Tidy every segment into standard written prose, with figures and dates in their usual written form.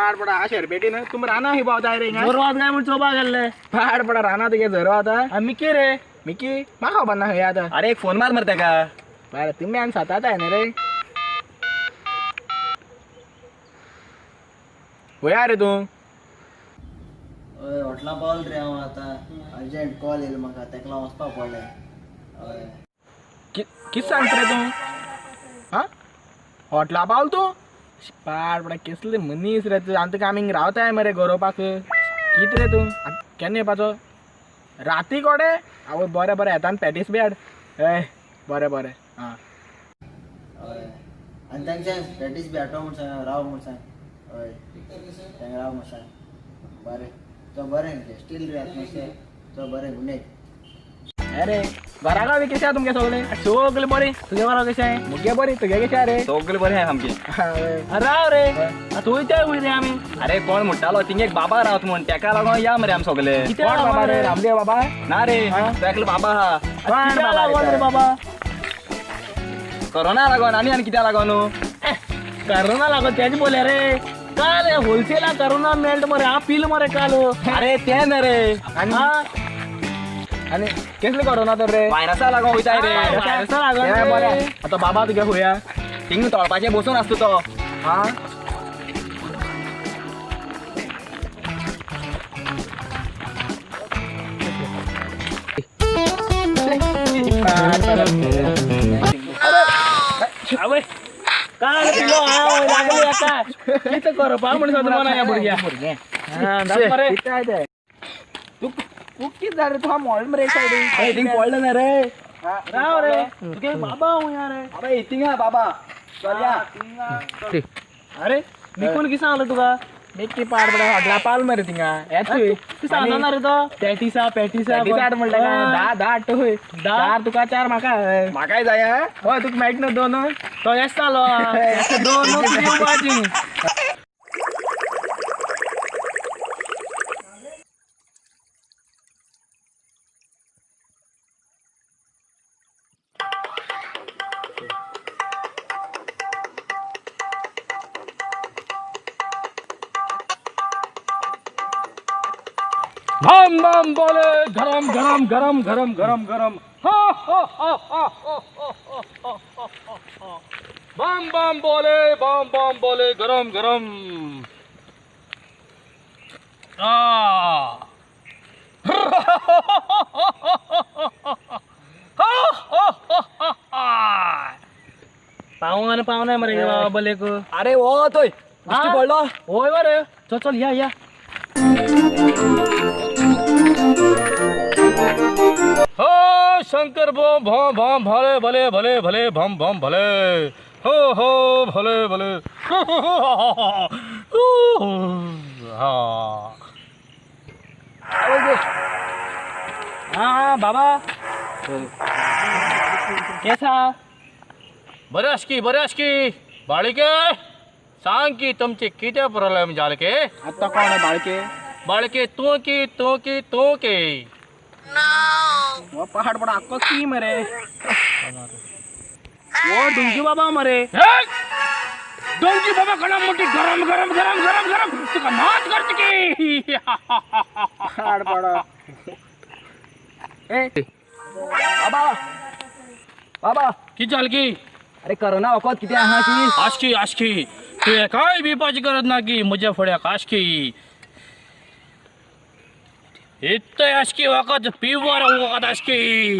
पाड पडा हा शरबेटी न्हू तुमी राना ही पावताय रे हिंगा. झोरवात काय म्हण चोवपाक गेल्ले. पाड पडा राना तुगे झरो आतां. मिकी रे. मिकी म्हाका खबर ना खंय आतां. अरे एक फोन मार मरे तेका. बरें तुमी आनी सताताय न्ही रे. खंय रे तूं? हय हॉटला पावल रे हांव आतां. अर्जंट कॉल येयलो म्हाका, तेका लागून वचपाक पडलें. हय कितें सांगता रे तूं? आं हॉटला पावल तूं? पाड पडा कसले मनीस रे तूं. आनी तुका आमी हिंगा रावताय मरे गरोवपाक. कितें रे तूं केन्ना येवपाचो? राती कोडे? आवय बरें बरें येता पॅटीस बी हाड. हय बरें बरें आं. हय आनी तांकां सांग पॅटीस बी हाडटो म्हूण सांग, राव म्हूण सांग. हय तांकां राव म्हूण सांग. बरें तो बरें स्टील रे आतां मातशें. तो बरें गुड नायट. अरे घरा बी कशें आहा तुमगे सगळे? सगळे बरें. तुगे घरा कशें? मुगे बरी. तुगे कशें रे? सगळे बरें आहा सामकें. राव रे आतां वयताय खंय रे आमी? अरे कोण म्हणटालो तिंगे एक बाबा रावत म्हूण, तेका लागून या मरे आमी सगळे. कोण बाबा रे? रामदेव बाबा? ना रे, तो एकलो बाबा आहा. कोण बाबा रे बाबा? कोरोना लागून आनी आनी कित्याक लागून? करोना लागून तेजे बोले रे. काल होलसेला करोना मेल्ट मरे. हांव पिल मरे काल. अरे तें न्हय रे. आनी कसले करोना तर रे? व्हायरसा लागून वयताय रे. व्हायरसा लागून बरें आतां बाबा तुगे खंय? थिंग तळपाचें बसून आसता तो. आं आवय काल पिलो हांव लागले एका. कितें करपा म्हण सोदता मना ह्या भुरग्याक. तूं कितें जालें रे? तुका मोडलें मरे एक सायडीन. अरे थिंग पडलें ना रे. राव रे तुगे बाबा हुंय रे. अरे थिंगा बाबा चल या. अरे निकून कितें सांगलें तुका? मिकी पाड पडा हॉटला पावल मरे थिंगा. येत तूं कितें सांगना रे तो? पॅटीसा पॅटीसा पॅटीस हाड म्हणटा काय? 10 10 हाडटा खंय. 4 तुका 4 म्हाका. म्हाकाय जाय. हय तुका मेळटा न्हू 2? तो येसतालो 2 दिवपाची. बम बम बोले गरम गरम गरम गरम गरम गरम. हा हा हा हा हा. बम बम बोले बम बम बोले गरम गरम. पावना पावना मरे बाबा बोलेक. अरे वो तोय दिश्टी पडलो. होय मरे. चल चल या या. हो शंकर बम भम भम भले भले भले भले भम भम भले हो हो भले भले. हाँ बाबा कैसा? बरें आसकी बरें आसकी. बाळके सांग की तुमचे कितें प्रॉब्लेम जाले के? आतां कोण बाळके? बाळके तूं की तूं की तूं की. हो पहाड पडा आक्को की मरे. वो डुंगी बाबा मरे. डोंगी बाबा गरम मोठी गरम गरम गरम गरम गरम तुका नाच करत की. पहाड पडा. ए बाबा बाबा की जाल की? अरे करोना वखद कितें आहा की? आसकी आसकी. तुवें कांय भिवपाची गरज ना की म्हज्या फुड्याक आसकी. इतय आसकी वखद पिवर वखद आसकी.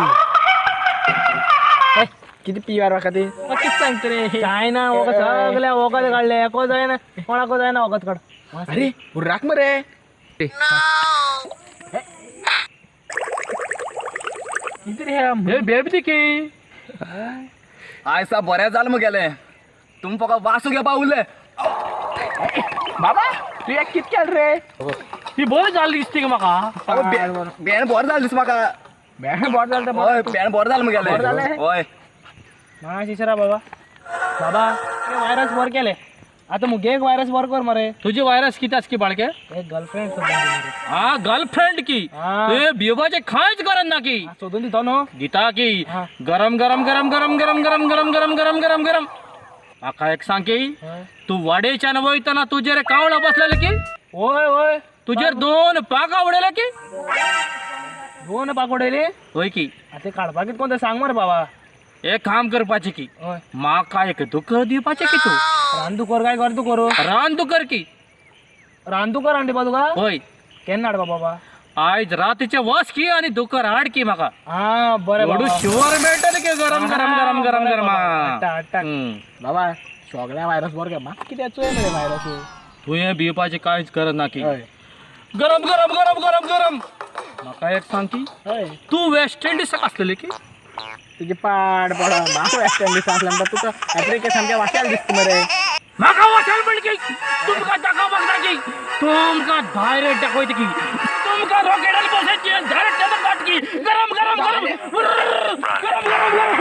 कितें पिवर वखद? कितें सांगता रे? काय ना वखद सगळ्या वखद काडले. एको जायना कोणाको जायना वखद काड. अरे उर्राक मरे. कितें रे हे बेबी की? आयसा बरें जालें मुगेलें. तुमी फकत वासू घेवपा उरले. बाबा तुवें कितें केलें रे? ही बरें जालें दिसता म्हाका. बेण बरें जालें दिसता म्हाका. बेण बरें जालें? हय बेण बरें जालें मुगेलें. हय मातशें विचारा बाबा. बाबा व्हायरस बरें केलें. आतां मुगे एक व्हायरस बरें कर मरे. तुजी व्हायरस कितें आसकी बाळके? एक गर्लफ्रेंड सोदून दी मरे. आ गर्लफ्रेंड की? तुवें भिवपाचें कांयच गरज ना की. सोदून दितो न्हू? दिता की. गरम गरम गरम गरम गरम गरम गरम गरम गरम गरम गरम. म्हाका एक सांग की तूं वाडेच्यान वयतना तुजेर कावळो बसलेले की? होय होय. तुजेर 2 पाकां उडयले की? 2 पाक उडयले? होय की. आतां काडपाक कितें कोण तें सांग मरे बाबा. एक काम करपाचें की, हय. म्हाका एक दुकर दिवपाचें की तूं. रान दुकर काय कर दुकर? रान दुकर की. रान दुकर हाड दिवपा तुका? हय. केन्ना हाडपा बाबा? आयज रातीचे वच की आनी दुकर हाड की म्हाका. हा बरें एवढं बाबा. शुअर मेळटलें की गरम गरम गरम गरम गरम. हाडटा हाडटा. बाबा सगळ्या व्हायरस बरो केला, म्हाका कित्याक चोय मरे व्हायरस. तुवें भिवपाचें कांयच गरज ना की. हय. गरम गरम गरम गरम गरम. म्हाका एक सांग की हय. तूं वेस्ट इंडिसाक आसलेली की? तुजी पाड पड, म्हाका वेस्ट इंडिसा आसलें म्हणटा तुका आफ्रिके सामकें वाशेल दिसता मरे. म्हाका वाशेल म्हण की तुमकां दाखोवपाक जाय की, तुमकां डायरेक्ट दाखयता की, तुमकां रॉकेटान बसयत की डायरेक्ट तेजो काट की. गरम गरम गरम गरम गरम गरम.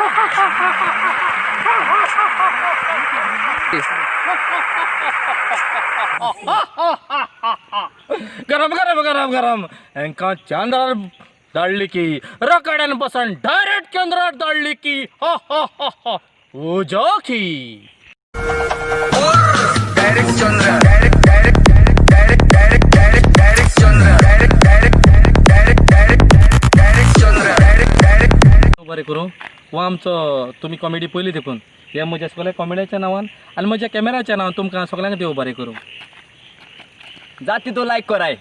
गरम गरम गरम गरम. हेंकां चांद्रार धाडली की, रॉकेटान बसन डायरेक्ट चंद्रार धाडली की. हा हा हा हा. उजो की. बरें करूं हो आमचो तुमी कॉमेडी पयली देखून हे म्हज्या सगळ्या कॉमेडियाच्या नांवान आनी म्हज्या कॅमेराच्या नांवान तुमकां सगळ्यांक देव बरें करूं. जाती तो लायक कराय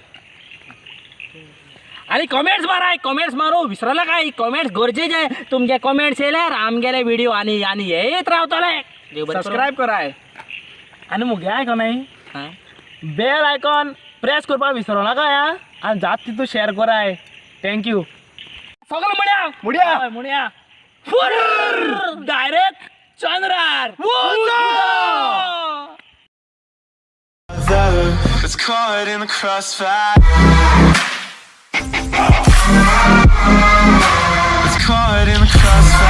आनी कॉमेंट्स माराय, कॉमेंट्स मारू विसरला काय? कॉमेंट्स गरजेचे. तुमगे कॉमेंट्स येयल्यार आमगेले व्हिडिओ आनी आनी येयत रावतले. देव बरें करूं. सबस्क्रायब कराय. आनी मुगे आयकन आं? बेल आयकॉन प्रेस करपाक विसरो नाका या, आनी जात तितू शेअर कराय. Thank you. सगळें म्हणया मुडया म्हणया direct चंद्रार. It's caught in the crossfire. It's caught in the crossfire.